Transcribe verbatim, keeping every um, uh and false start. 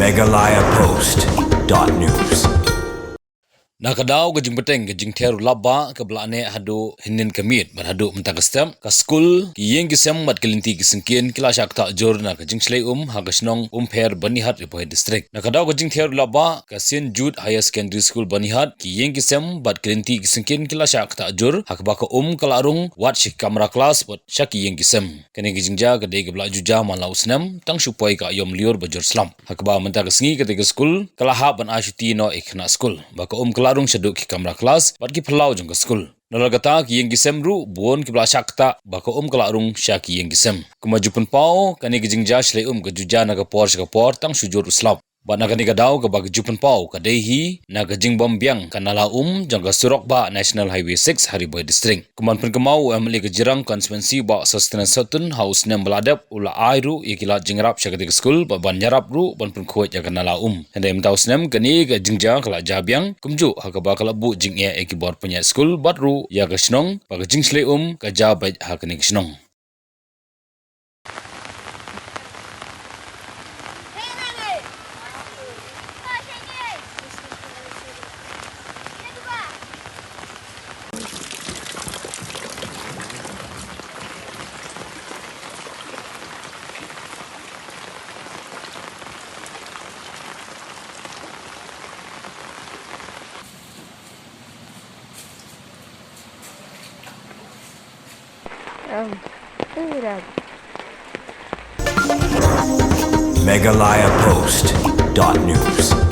Meghalaya Post dot news. Na ka daw ka jingpyrshang ka jingther u lapbah kaba la neh haduh hynnin ka miet bad haduh mynta ka step, ka skul, ki ïing ki sem bad ki lynti ki syngkien ki la shah ktah jur na ka jingshlei um ha ka shnong Umpher Banihat, Ri Bhoi District. Na ka daw ka jingther u lapbah, ka Saint Jude Higher Secondary School Banihat, ki ïing ki sem bad ki lynti ki syngkien ki la shah ktah jur ha kaba ka um ka la rung wat sha ki kamra klas bad sha ki ïing ki sem. Kane ka jingjia ka dei kaba la ju jia man la u snem, tang shu poi ka aïom lyiur ba jur slap. Ha kaba mynta ka sngi kata ka skul ka la hap ban ai shuti noh ïa ki khynnah skul, ba ka um ka la rung shaduh ki kamra klas bad ki phyllaw jong ka skul. Nalor kata, ki ïing ki sem ruh bun kiba la shah ktah, ba ka um ka la rung sha ki ïing ki sem. Kumba ju pynpaw, kane ka jingjia shlei um ka ju jia na ka por sha ka por tang shu jur u slap. Bad na kane ka daw kaba ka ju pynpaw ka dei hi na ka jingbym biang ka nala um jong ka surok bah National Highway six ha Ri Bhoi District. Kumban pynkynmaw u M L A ka Jirang Constituency, Bah Sosthenes Sohtun, ha u snem ba la dep u la ai ruh ïa ki lad jingïarap sha kata ka skul bad ban ïarap ruh ban pynkhuid ïa ka nala um. Hynrei mynta u snem kane ka jingjia ka la jia biang, kumjuh ha kaba ka la buh jingeh ïa ki bor pynïaid skul bad ruh ïa ka shnong, ba ka jingshlei um ka jia beit ha kane ka shnong. Meghalaya Post dot news.